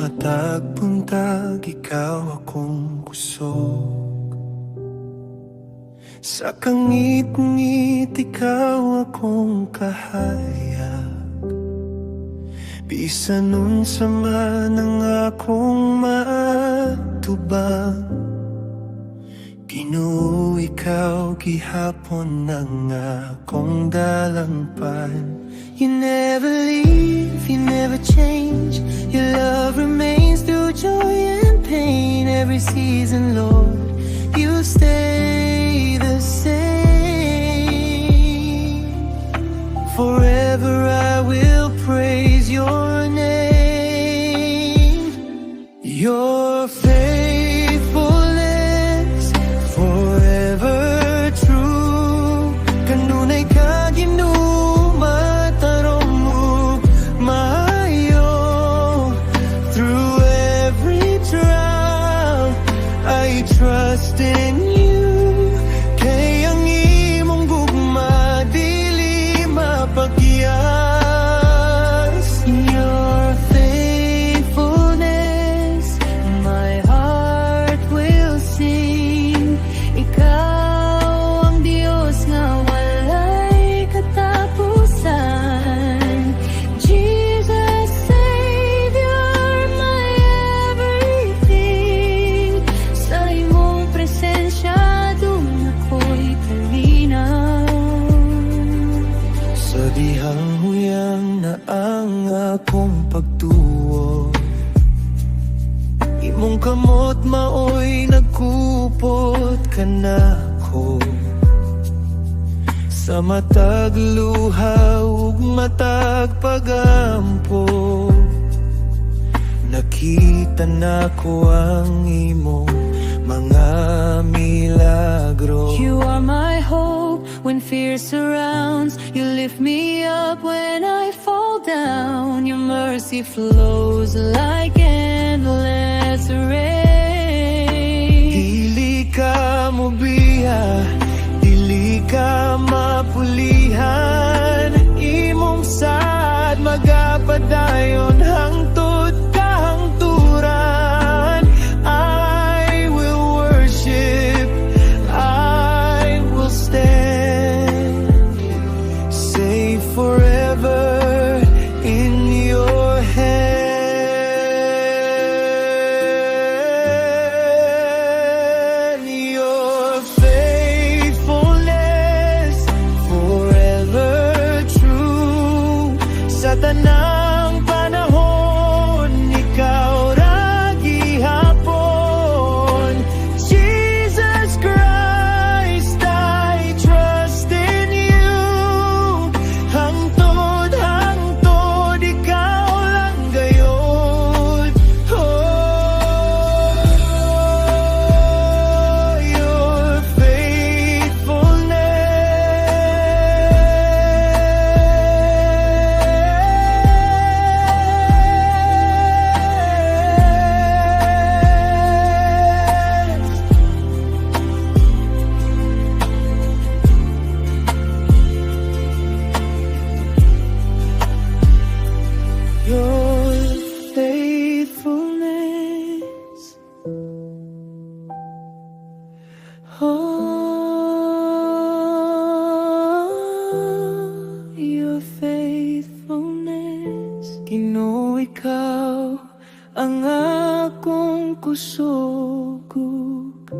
Matag buntag, ikaw akong kusog. Sa kangit-ngit, ikaw akong kahayag. Bisan unsa man ang akong maatubang, Ginoo, ikaw gihapon ang akong dalangpan. You never leave, you never change. Your love remains through joy and pain. Every season, Lord, you stay the same. Forever I will praise your name. Your faithfulness forever true. Kanunay ka, Ginoo, matarong ug maayo. Through every trial, I trust in you. Kay ang imong gugma dili mapakiyas. Your faithfulness, my heart will sing. Ikaw ang Diyos nga walay katapusan. Jesus, Savior, my everything. Sa imong presensya, dun ako'y kalinaw. Sa dihang huyang na ang akong pagtuo, imong kamot maoy nagkupot kanako. Sa matag luha ug matag pagampo, nakita nako ang imong mga milagro. You are my hope when fear surrounds. You lift me up when I fall down. Your mercy flows like endless rain. Dili ka mobiya, dili ka mapulihan. Imong saad magapadayon hangtod kahangturan. I will worship, I will stand, safe forever in your hand. Your faithfulness forever true. Sa tanang panahon, ikaw ra gihapon. Jesus Christ, I trust in you. Hangtod, hangtod, ikaw lang gayod. Oh, your faithfulness. Your faithfulness. Oh, Your faithfulness. Ginoo, ikaw ang akong kusog ug